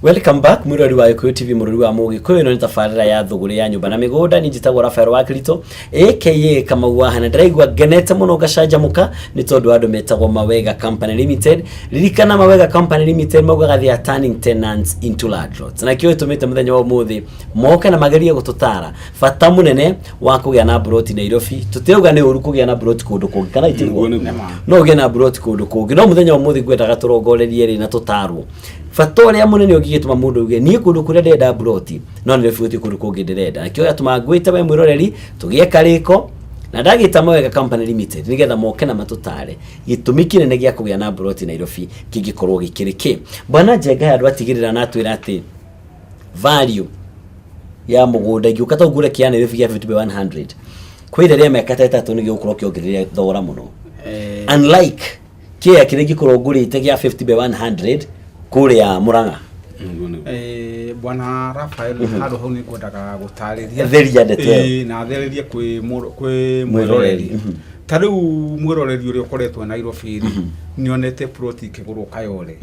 Welcome back, mwirori wa Gikuyu TV, mũrũri wa Mũgĩkũyũ. Ĩno nĩ tabarĩra ya Thũgũrĩ ya Nyũmba na Mĩgũnda. Niĩ njĩtagwo Rafael wa Kirito aka Kamau wa Hana. Ndĩraigua ngenete mũno, ngacanjamũka nĩ tondũ wa andũ metagwo Mawega Company Limited. Ririkana, Mawega Company Limited maugaga they are turning tenants into landlords, na kĩo gĩtũmĩte mũthenya wa ũmũthĩ moke na magerie gũtũtara bata mũnene wa kũgĩa na mburoti Nairobi. Tũtirauga nĩ ũru kũgĩa na mburoti kũndũ kũngĩ, kana itiguo? Nĩguo, nĩguo. No ũgĩe na mburoti kũndũ kũngĩ, no mũthenya wa ũmũthĩ ngwendaga tũrongorerie rĩ na tũtarwo bata ũrĩa mũnene ũngĩgĩtũma mũndũ auge, "Niĩ kũndũ kũrĩa ndĩrenda mburoti no nĩ gũtirĩ kũndũ kũngĩ ndĩrenda." Nakĩo gĩatũma ngwĩte we mwĩroreri tũgĩe karĩko na ndagĩta Mawega Company Limited nĩgetha moke na matũtare gĩtũmi kĩnene gĩa kũgĩa na mburoti Nairobi kĩngĩkorwo gĩkĩrĩ kĩ. Bwana Njenga, andũ atigĩrĩra na atwĩra atĩ value ya mũgũnda ingĩũka ta ngũre kĩa Nairobi gĩa 50 by 100 kwĩ rĩrĩa mĩaka ta 3 nĩ gĩgũkorwo kĩongereire thogora mũno, unlike kĩĩa kĩrĩa ingĩkorwo ngũrĩte gĩa 50 by 100 kũrĩa Mũrang'a. Nĩguo, nĩguo. Bwana Rafael, handũ hau nĩ ngwendaga gũtarĩria. Theria ndeto ĩyo. Na thererie kwĩ mwĩroreri. Mwĩroreri. Ta rĩu mwĩroreri ũrĩa ũkoretwo Nairobi rĩ, nĩonete ploti ikĩgũrwo Kayole,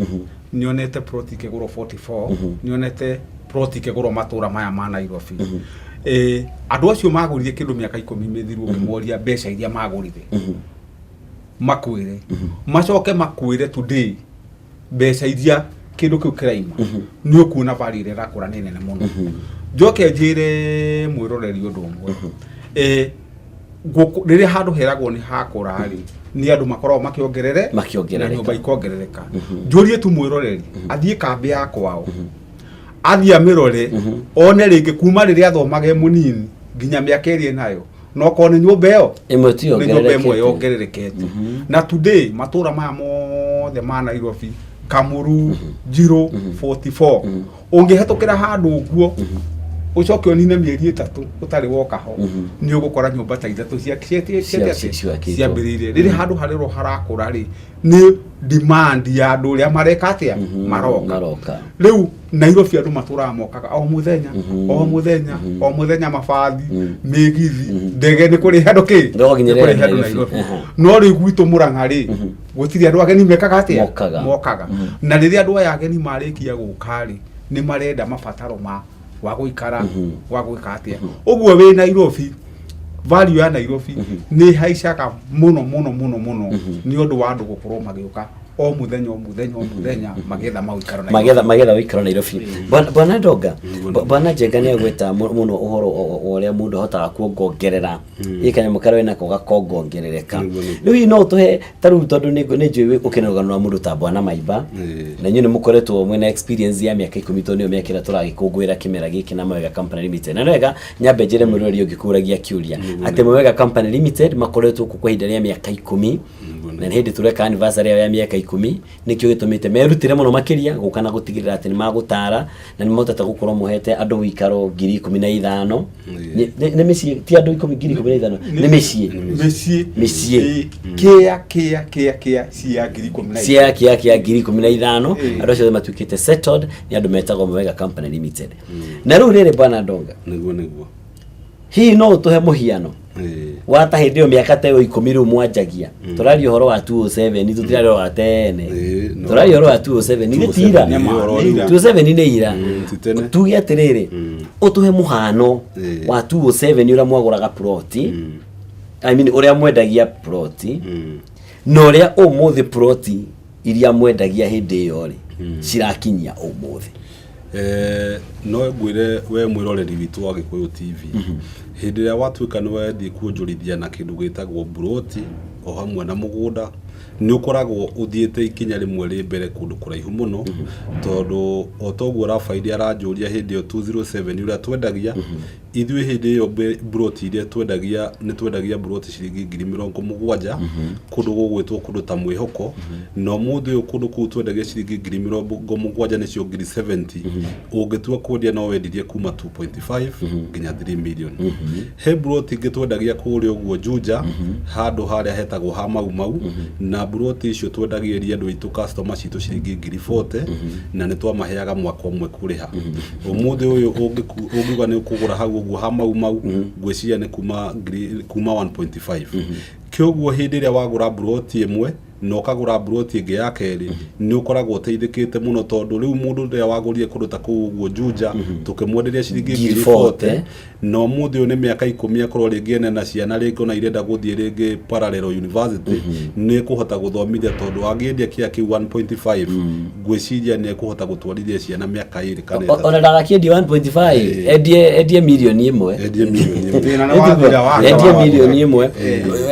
nĩonete ploti ikĩgũrwo 44, nĩonete ploti ikĩgũrwo matũra maya ma Nairobi. Andũ acio magũrire kĩndũ mĩaka 10 mĩthiru, ũngĩmoria mbeca iria magũrire, makwĩre, macoke makwĩre today mbeca iria kĩndũ kĩu kĩraima, nĩ ũkuona value ĩrĩa ĩrakũra nĩ nene mũno. Njoke njĩre mwĩroreri ũndũ ũmwe. Rĩrĩa handũ heragwo nĩ hakũra rĩ, nĩ andũ makoragwo makĩongerere Makĩongerereka. Na nyũmba ikongerereka. Njũrie tu mwĩroreri athiĩ kambĩ ya kwao, athiĩ amĩrore, one rĩngĩ kuma rĩrĩa athomaga e mũnini nginya mĩaka ĩrĩa ĩnayo, no korwo nĩ nyũmba ĩyo ĩmwe tu nĩ nyũmba ĩmwe yongererekete. Yongererekete. Na today matũra maya mothe ma Nairobi, Kamuru, Njirũ, 44, ũngĩhetũkĩra handũ ũguo ũcoke ũnine mĩeri 3 ũtarĩ woka ho, nĩ ũgũkora nyũmba ta ithatũ ciakĩtwo. Ciambĩrĩirie. Rĩrĩa handũ harĩrwo harakũra rĩ, nĩ demand ya andũ ũrĩa mareka atĩa, maroka. Maroka. Rĩu Nairobi andũ matũraga mokaga o mũthenya, o mũthenya, o mũthenya, mabathi, mĩgithi, ndege, nĩ kũrĩ handũ kĩ No nginya nĩ kũrĩ rĩrĩa handũ Nairobi. Nairobi. No rĩu gwitũ Mũrang'a rĩ, gũtirĩ andũ ageni mekaga atĩa? Mokaga. Mokaga. Na rĩrĩa andũ aya ageni marĩkia gũka rĩ, nĩ marenda mabataro ma wa gũikara, wa gwĩka atĩa. Ũguo wĩ Nairobi, value ya Nairobi nĩ ĩhaicaga mũno mũno mũno mũno nĩ ũndũ wa andũ gũkorwo magĩũka o mũthenya, o mũthenya, o mũthenya, magĩetha mawĩikaro Nairobi. Magetha wĩikaro Nairobi. Bwana Ndonga, bwana Njenga nĩ agweta mũno ũhoro wa ũrĩa mũndũ ahotaga kuongongerera ĩ kanyamũ karĩa wĩnako gakongongerereka. Nĩguo, nĩguo. Rĩu hihi no ũtũhe ta rĩu, tondũ nĩ njũĩ ũkĩna rũgano rwa mũndũ ta bwana Maimba, na inyuĩ nĩ mũkoretwo mwĩna experience ya mĩaka 10, tondũ nĩyo mĩaka ĩrĩa tũragĩkũngũĩra kĩmera gĩkĩ na Mawega Company Limited. Na nĩ wega nyambe njĩre mwĩroreri ũngĩkũragia kĩũria atĩ Mawega Company Limited makoretwo kuo kwa ihinda rĩa mĩaka 10, na nĩ hĩndĩ tũreka anniversary yao ya mĩaka 10. Nĩkĩo gĩtũmĩte merutĩre mũno makĩria gũka na gũtigĩrĩra atĩ nĩ magũtara na nĩ mahotete gũkorwo mohete andũ wĩikaro 15,000. Nĩ mĩciĩ, ti andũ 10, 15,000 nĩ mĩciĩ. Mĩciĩ. Mĩciĩ. Kĩa kĩa kĩa kĩa cia 15,000. Cia kĩa 15,000. Ĩĩ. Andũ acio othe matuĩkĩte settled nĩ andũ metagwo Mawega Company Limited. Na rĩu rĩrĩ, bwana Ndonga, Nĩguo, nĩguo. Hihi no ũtũhe mũhiano wa ta hĩndĩ ĩyo mĩaka ta ĩyo 10 rĩu mwanjagia? Tũraria ũhoro wa 207, tũtiraria ũhoro wa tene. Ĩĩ, no. Tũraria ũhoro wa 207, nĩ ti ira. 207 nĩ ũhoro ira. 207 nĩ ira. Ti tene. Tuge atĩrĩrĩ, ũtũhe mũhano wa 207 ũrĩa mwagũraga ploti, I mean, ũrĩa mwendagia ploti, na ũrĩa ũmũthĩ ploti iria mwendagia hĩndĩ ĩyo rĩ cirakinyia ũmũthĩ. No ngwĩre we mwĩroreri witũ wa Gĩkũyũ TV, hĩndĩ ĩrĩa watuĩka nĩ wathiĩ kuonjorithia na kĩndũ gĩtagwo mburoti o hamwe na mũgũnda, nĩ ũkoragwo ũthiĩte ikinya rĩmwe rĩ mbere kũndũ kũraihu mũno, tondũ o toguo Rafaili aranjũria hĩndĩ ĩyo 207 ũrĩa twendagia ithuĩ hĩndĩ ĩyo, mburoti iria twendagia, nĩ twendagia mburoti ciringi 70,000 kũndũ gũgwĩtwo kũndũ ta Mwĩhoko. Na ũmũthĩ ũyũ kũndũ kũu twendagia ciringi 70,000 nĩcio 70,000. Ũngĩtua kwendia no wendirie kuma 2.5 nginya 3 million. He mburoti ingĩ twendagia kũrĩa ũguo Juja, handũ harĩa hetagwo ha Mau Mau, na mburoti icio twendagĩria andũ aitũ, customer citũ, ciringi 40,000, na nĩ twamaheaga mwaka ũmwe kũrĩha. Ũmũthĩ ũyũ ũngiuga nĩ ũkũgũra hau ũguo ha Mau Mau, ngwĩciria nĩ kuma 1.5. Kĩoguo hĩndĩ ĩrĩa wagũra mburoti ĩmwe Na ũkagũra mburoti ĩngĩ ya kerĩ, nĩ ũkoragwo ũteithĩkĩte mũno, tondũ rĩu mũndũ rĩrĩa wagũrire kũndũ ta kũu ũguo Juja, tũkĩmwenderia ciringi ngiri ngiri 40, 40, na ũmũthĩ ũyũ nĩ mĩaka 10, akorwo rĩngĩ ena na ciana, rĩngĩ ona irenda gũthiĩ rĩngĩ parallel university, nĩ ekũhota gũthomithia, tondũ angĩendia kĩa kĩu 1.5, ngwĩciria nĩ ekũhota gũtwarithia ciana mĩaka 2 kana 3. Ona ndagakĩendia 1.5, endie mirioni 1. Endie mirioni 1. Thĩna nĩ wathira wake Endie mirioni 1,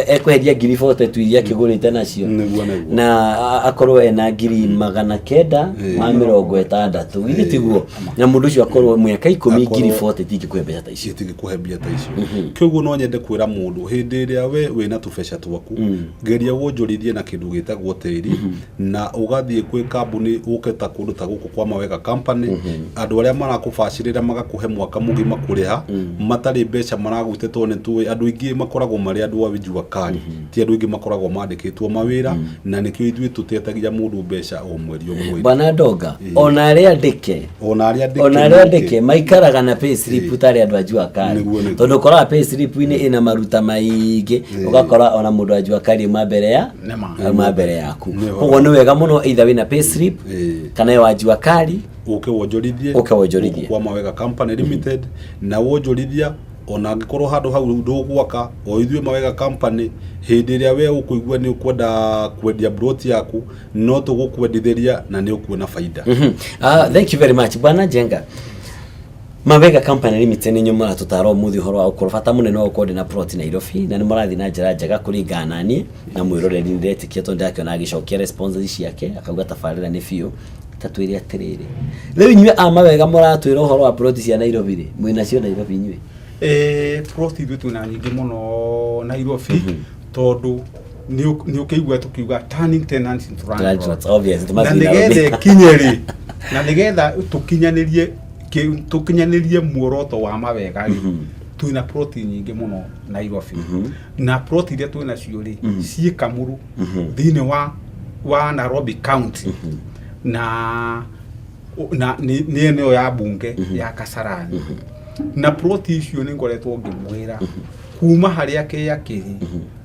ekwendia ngiri 40 tu iria akĩgũrĩte nacio. Nĩguo. Na akorwo ena 960,000 githĩ tiguo? Na mũndũ ũcio akorwo mĩaka 10, ngiri 40 tingĩkũhe mbeca ta icio. Itingĩkũhe mbia ta icio. Kĩoguo no nyende kwĩra mũndũ, hĩndĩ ĩrĩa we wĩna tũbeca twaku, geria wonjorithie na kĩndũ gĩtagwo tĩri, na ũgathiĩ kwĩ kambuni, ũke ta kũndũ ta gũkũ kwa Mawega Company, andũ arĩa marakũbacĩrĩra magakũhe mwaka mũgima kũrĩha matarĩ mbeca maragwĩte, tondũ nĩ tũĩ andũ aingĩ makoragwo marĩ andũ a jua kali, ti andũ aingĩ makoragwo mandĩkĩtwo mawĩra, na nĩkĩo ithuĩ tũtetagia mũndũ mbeca o mweri o mweri. Bwana Ndonga, ona arĩa andĩke, ona arĩa andĩke ona arĩa andĩke maikaraga na pay slip tarĩ andũ a jua kali. Nĩguo. Tondũ ũkoraga pay slip-inĩ ĩna maruta maingĩ, ũgakora ona mũndũ wa jua kali auma mbere ya Nĩma. auma mbere yaku. Nĩho. Koguo nĩ wega mũno, either wĩna pay slip kana wa jua kali, ũke wonjorithie. Ũke wonjorithie. Gũkũ kwa Mawega Company Limited, na wonjorithia, ona angĩkorwo handũ hau ndũgwaka, o ithuĩ Mawega Company, hĩndĩ ĩrĩa we ũkũigua nĩ ũkwenda kwendia broti yaku, no tũgũkwendithĩria na nĩ ũkuona baida. Thank you very much, Bwana Njenga. Mawega Company Limited nĩ inyuĩ mũratũtara ũmũthĩ ũhoro wa gũkorwo bata mũnene wa gũkorwo ndĩna plot Nairobi, na nĩ mũrathiĩ na njĩra njega kũringana na niĩ na mwĩroreri. Nĩndetĩkia, tondũ ndĩrakĩona agĩcokia responses ciake, akauga tabarĩra nĩ biũ. Ta twĩre atĩrĩrĩ, rĩu inyuĩ a Mawega mũratwĩra ũhoro wa plot cia Nairobi rĩ, mwĩnacio Nairobi inyuĩ? Plot ithuĩ twĩna nyingĩ mũno Nairobi, tondũ nĩ ũkĩigua tũkiuga turning tenants into landlords. Landlords, obvious, Na tũmathiĩ Nairobi. nĩgetha ĩkinye rĩ, na nĩgetha tũkinyanĩrie muoroto wa Mawega rĩ, twĩna plot nyingĩ mũno Nairobi, na plot iria twĩna cio rĩ, ciĩ Kamuru, thĩinĩ wa Nairobi County, na nĩ eneo ya bunge ya Kasarani. Na plot icio nĩ ngoretwo ngĩmwĩra kuma harĩa kĩa kĩrĩ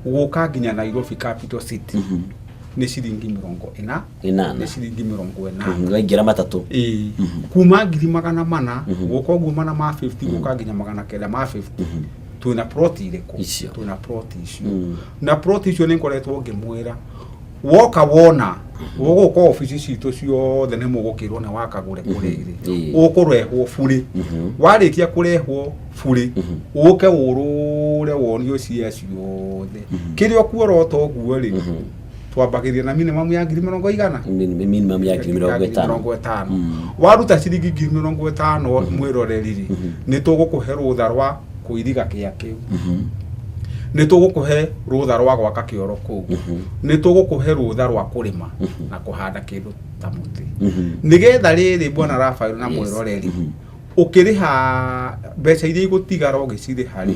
gũka nginya Nairobi Capital City nĩ ciringi 40. 80. Nĩ ciringi 80. Waingĩra matatũ. Ĩĩ, kuma 400,000 gũka ũguo, 450 gũka nginya 950, twĩna plot irĩkũ? Icio. Twĩna plot icio. Na plot icio nĩ ngoretwo ngĩmwĩra, woka wona ũgũka obici citũ ciothe, nĩ mũgũkĩrwo nĩ wakagũre kũrĩrĩ, ũkũrehwo burĩ. Warĩkia kũrehwo burĩ, ũke ũrũre wonio cia ciothe kĩrĩa ũkuorota. Ũguo rĩ, twambagĩria na minimum ya ngiri mĩrongo igana. Minimum ya ngiri 50. 50. Waruta ciringi 50,000, mwĩroreri rĩ, nĩ tũgũkũhe rũtha rwa kũiriga kĩa kĩu, nĩ tũgũkũhe rũtha rwa gwaka kĩoro kũu, nĩ tũgũkũhe rũtha rwa kũrĩma na kũhanda kĩndũ ta mũtĩ, nĩgetha rĩrĩ, bwana Rafael na mwĩroreri, ũkĩrĩha mbeca iria igũtigara, ũgĩcirĩha rĩ,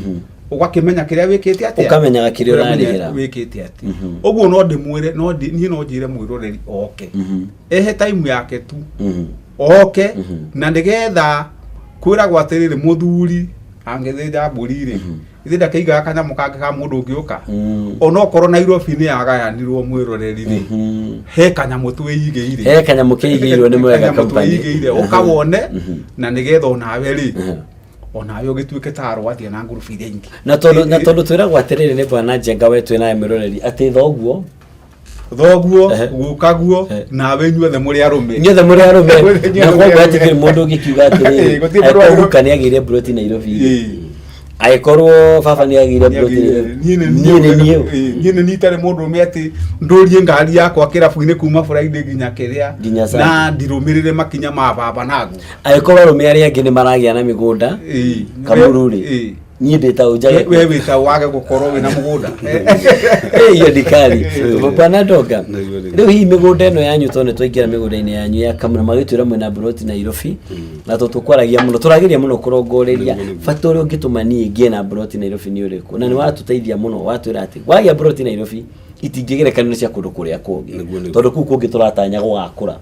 ũgakĩmenya kĩrĩa wĩkĩte atĩa. Ũkamenyaga kĩrĩa Ũkamenya ũrarĩhĩra. wĩkĩte atĩa. Ũguo no ndĩmwĩre, no niĩ no njĩre mwĩroreri oke, ehe time yake tu, oke, na nĩgetha kwĩragwo atĩrĩrĩ, mũthuri angĩthĩnja mbũri rĩ, ithe ndakĩigaga kanyamũ kangĩ ka mũndũ ũngĩũka. Onokorwo Nairobi nĩ yagayanirwo, mwĩroreri rĩ, he kanyamũ twĩigĩire. He kanyamũ keigĩirwo nĩ Mwega Kanyamũ Company. twĩigĩire, ũkawone, na nĩgetha onawe rĩ, onawe ũgĩtuĩke ta arwathiĩ na ngurubu iria ingĩ. Na tondũ twĩragwo atĩrĩrĩ nĩ bwana Njenga, we twĩ naye mwĩroreri, atĩ thoguo Thoguo, gukaguo, nawe, inyuothe mũrĩ arũme. Inyuothe mũrĩ arũme. Inyuothe Na mũrĩ koguo arũme. hatikĩrĩ mũndũ ũngĩkiuga atĩrĩrĩ, Gũtirĩ mũndũ angĩkorwo guka nĩ agĩire mburoti Nairobi rĩ, angĩkorwo baba nĩ agĩire mburoti Niĩ nĩ niĩ nĩ niĩ. Niĩ nĩ niĩ itarĩ mũndũ ũrũme atĩ ndũrie ngari yakwa kĩrabu-inĩ kuma Friday nginya kĩrĩa Nginya Sunday. Na ndirũmĩrĩre makinya ma baba naguo. Angĩkorwo arũme arĩa angĩ nĩ maragĩa na mĩgũnda Kamuru rĩ, niĩ ndĩ ta ũnjage We wĩta wage gũkorwo wĩna mũgũnda. Iyo ndikari, bwana Ndonga. Nĩguo. Rĩu hihi mĩgũnda ĩno yanyu, tondũ nĩ twaingĩra mĩgũnda-inĩ yanyu ya Kamura, magĩtwĩra mwĩna mburoti Nairobi, na tondũ tũkwaragia mũno, tũrageria mũno kũrongoreria Nĩguo. bata ũrĩa ũngĩtũma niĩ ngĩe na mburoti Nairobi nĩ ũrĩkũ, na nĩ watũteithia mũno, watwĩra atĩ wagĩa mburoti Nairobi itingĩgerekanio cia kũndũ kũrĩa kũngĩ, Nĩguo. tondũ kũu kũngĩ tũratanya gũgakũra.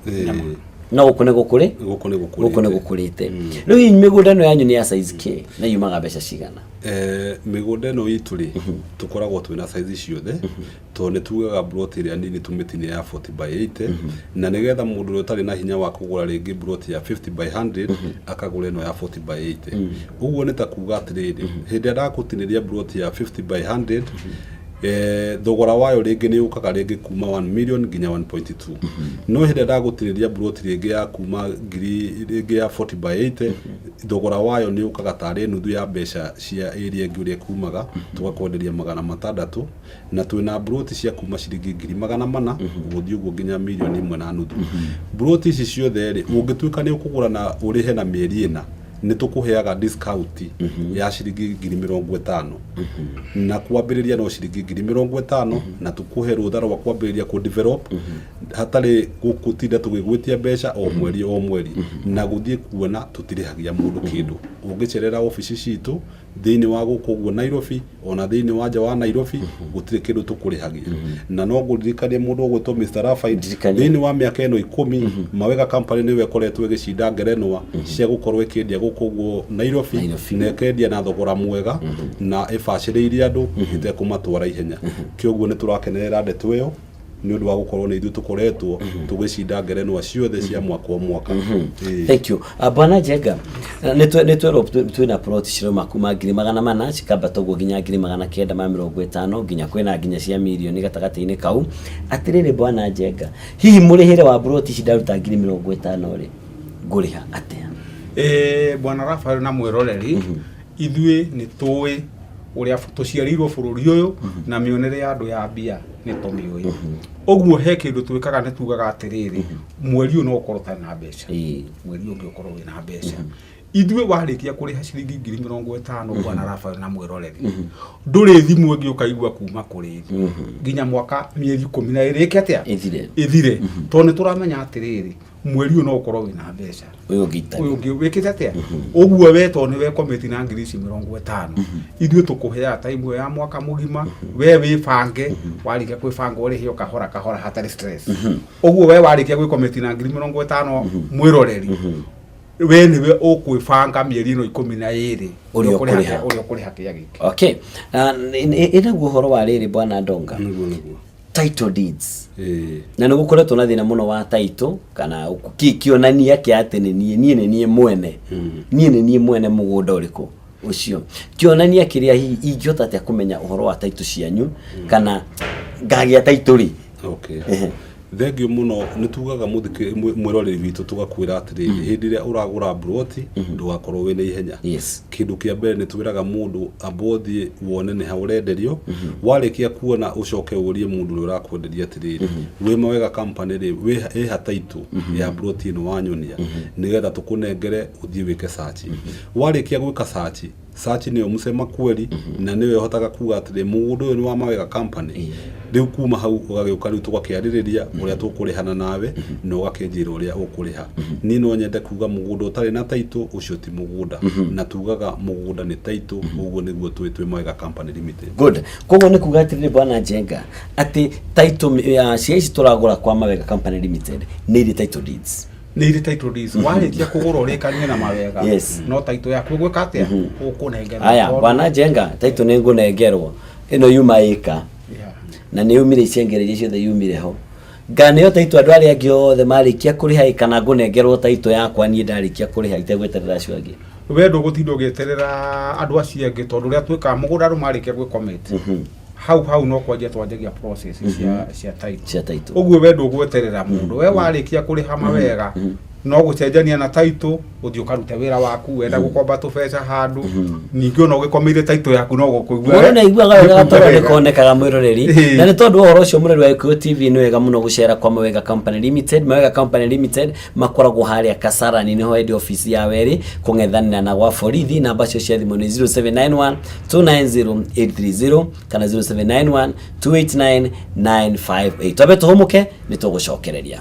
No gũkũ nĩ gũkũrĩ Gũkũ nĩ gũkũrĩte. Gũkũ nĩ gũkũrĩte. Rĩu hihi mĩgũnda ĩno yanyu nĩ ya size k na yumaga mbeca cigana? Mĩgũnda ĩno itũ rĩ, tũkoragwo twĩna size ciothe, tondũ nĩ tugaga plot ĩrĩa nini tũmĩtinie ya 40 by 80, na nĩgetha mũndũ ũrĩa ũtarĩ na hinya wa kũgũra rĩngĩ plot ya 50 by 100 akagũra ĩno ya 40 by 80. Ũguo nĩ ta kuga atĩrĩrĩ, hĩndĩ ĩrĩa ndakũtinĩria plot ya 50 by 100, thogora wayo rĩngĩ nĩ ũkaga rĩngĩ kuma 1 million nginya 1.2. No hĩndĩ ĩrĩa ndagũtinĩria plot rĩngĩ ya kuma ngiri rĩngĩ ya 40 by 80, thogora wayo nĩ ũkaga tarĩ nuthu ya mbeca cia ĩrĩa ĩngĩ ũrĩa ĩkumaga, tũgakwenderia 600. Na twĩna plot cia kuma ciringi 400,000 gũthiĩ ũguo nginya 1.5 million. Plot ici ciothe rĩ, ũngĩtuĩka nĩ ũkũgũra na ũrĩhe na mĩeri 4, nĩ tũkũheaga discount ya ciringi 50,000, na kwambĩrĩria no ciringi 50,000, na tũkũhe rũtha rwa kwambĩrĩria kũ develop hatarĩ gũtinda tũgĩgwĩtia mbeca o mweri o mweri. Na gũthiĩ kuona tũtirĩhagia mũndũ kĩndũ. Ũngĩcerera obici citũ thĩinĩ wa gũkũ ũguo Nairobi, ona thĩinĩ wa nja wa Nairobi, gũtirĩ kĩndũ tũkũrĩhagia. Na no ngũririkanie mũndũ ũgwĩtwo Mr. Rafael, Ndirikania. thĩinĩ wa mĩaka ĩno 10, Mawega Company nĩwe ĩkoretwo ĩgĩcinda ngerenwa cia gũkorwo ĩkĩendia gũkũ ũguo Nairobi, Nairobi. na ĩkendia na thogora mwega na ĩbacĩrĩire andũ ĩtekũmatwara ihenya. Kĩoguo nĩ tũrakenerera ndeto ĩyo nĩ ũndũ wa gũkorwo nĩ ithuĩ tũkoretwo tũgĩcinda ngerenwa ciothe cia mwaka o mwaka. Ĩĩ. Thank you. Bwana Njenga, nĩ twerwo twĩna plot cirauma kuma 400,000 cikambata ũguo nginya 950,000, nginya kwĩna nginya cia mirioni gatagatĩ-inĩ kau. Atĩrĩrĩ Bwana Njenga, hihi mũrĩhĩre wa plot ici ndaruta 50,000 rĩ, ngũrĩha atĩa? Bwana Rafael na mwĩroreri, ithuĩ nĩ tũĩ ũrĩa tũciarĩirwo bũrũri ũyũ, na mĩonere ya andũ ya mbia nĩ tũmĩũĩ. Ũguo he kĩndũ twĩkaga, nĩ tugaga atĩrĩrĩ, mweri ũyũ no ũkorwo ũtarĩ na mbeca, mweri ũngĩ ũkorwo wĩna mbeca. Ithuĩ warĩkia kũrĩha ciringi 50,000, bwana Rafael na mwĩroreri, ndũrĩ thimũ ĩngĩ ũkaigua kuma kũrĩ ithuĩ nginya mwaka mĩeri 12 ĩke atĩa? Ĩthire. Ĩthire, tondũ nĩ tũramenya atĩrĩrĩ, mweri ũyũ no ũkorwo wĩna mbeca, Ũyũ ũngĩ itarĩ. Ũyũ ũngĩ wĩkĩte atĩa? Ũguo we tondũ nĩ wekomĩti na 50,000, ithuĩ tũkũheaga time ĩyo ya mwaka mũgima we wĩbange. Warĩkia kwĩbanga, ũrĩhe o kahora kahora hatarĩ stress. Ũguo we warĩkia gwĩkomĩti na 50,000, mwĩroreri, we nĩwe ũkwĩbanga mĩeri ĩno 12 Ũrĩa ũkũrĩha. Ũrĩa ũkũrĩha kĩrĩa gĩkĩ. Okay. Ĩnaguo ũhoro wa rĩrĩ, Bwana Ndonga, Nĩguo, nĩguo. Title deeds. Na nĩ gũkoretwo na thĩna mũno wa title kana kĩonania kĩa atĩ nĩ niĩ niĩ nĩ niĩ mwene, niĩ nĩ niĩ mwene mũgũnda ũrĩkũ ũcio, kĩonania kĩrĩa. Hihi ingĩhota atĩa kũmenya ũhoro wa title cianyu kana ngagĩa title rĩ? Okay, thengiũ mũno. Nĩ tugaga mwĩroreri witũ, tũgakwĩra atĩrĩrĩ, hĩndĩ ĩrĩa ũragũra mburoti ndũgakorwo wĩna ihenya. Kĩndũ kĩa mbere nĩ twĩraga mũndũ amba ũthiĩ wone nĩ ha ũrenderio. Warĩkia kuona, ũcoke ũrie mũndũ ũrĩa ũrakwenderia atĩrĩrĩ, wĩ Mawega Company rĩ, ĩha title ya mburoti ĩno wanyonia, nĩgetha tũkũnengere ũthiĩ wĩke search. Warĩkia gwĩka search, search nĩyo msema kweli, na nĩyo ĩhotaga kuga atĩrĩ mũgũnda ũyũ nĩ wa Mawega Company. Rĩu kuma hau ũgagĩũka, rĩu tũgakĩarĩrĩria ũrĩa tũkũrĩhana nawe na ũgakĩnjĩra ũrĩa ũkũrĩha. Niĩ no nyende kuga mũgũnda ũtarĩ na title, ũcio ti mũgũnda, na tugaga mũgũnda nĩ title. Ũguo nĩguo twĩ Mawega Company Limited. Good. Koguo nĩ kuga atĩrĩrĩ, Bwana Njenga, atĩ title ya cia ici tũragũra kwa Mawega Company Limited nĩ irĩ title deeds? Nĩ irĩ title deeds. Warĩkia kũgũra ũrĩkanie na Mawega, no title yaku ũgwĩka atĩa? Ũkũnengerwo. Aya, Bwana Njenga, title nĩ ngũnengerwo ĩno yuma ĩka na nĩ yumire icengere iria ciothe yumire ho, nganeo title andũ arĩa angĩ othe marĩkia kũrĩha ĩ, kana ngũnengerwo title yakwa niĩ ndarĩkia kũrĩha itegweterera acio angĩ? We ndũgũtinda ũgĩeterera andũ acio angĩ, tondũ ũrĩa twĩkaga mũgũnda, andũ marĩkia gwĩcommit hau hau no kwanjia twanjagia process cia title. Cia title. Ũguo we ndũgweterera mũndũ. We warĩkia kũrĩha Mawega, no gũcenjania na title, ũthiĩ ũkarute wĩra waku. Wenda gũkomba tũbeca handũ, ningĩ ona ũgĩkomeire title yaku no gũkũigua. Mũndũ nĩ aiguaga wega, gatoro nĩ konekaga, mwĩroreri. Na nĩ tondũ wa ũhoro ũcio, mũrori wa Gĩkũyũ TV, nĩ wega mũno gũcera kwa Mawega Company Limited. Mawega Company Limited makoragwo harĩa Kasarani, nĩho head office ya werĩ kũng'ethanĩra na gwa borithi. Namba cio cia thimũ nĩ 0791 290 830 kana 0791 289 958. Twambe tũhũmũke, nĩ tũgũcokereria.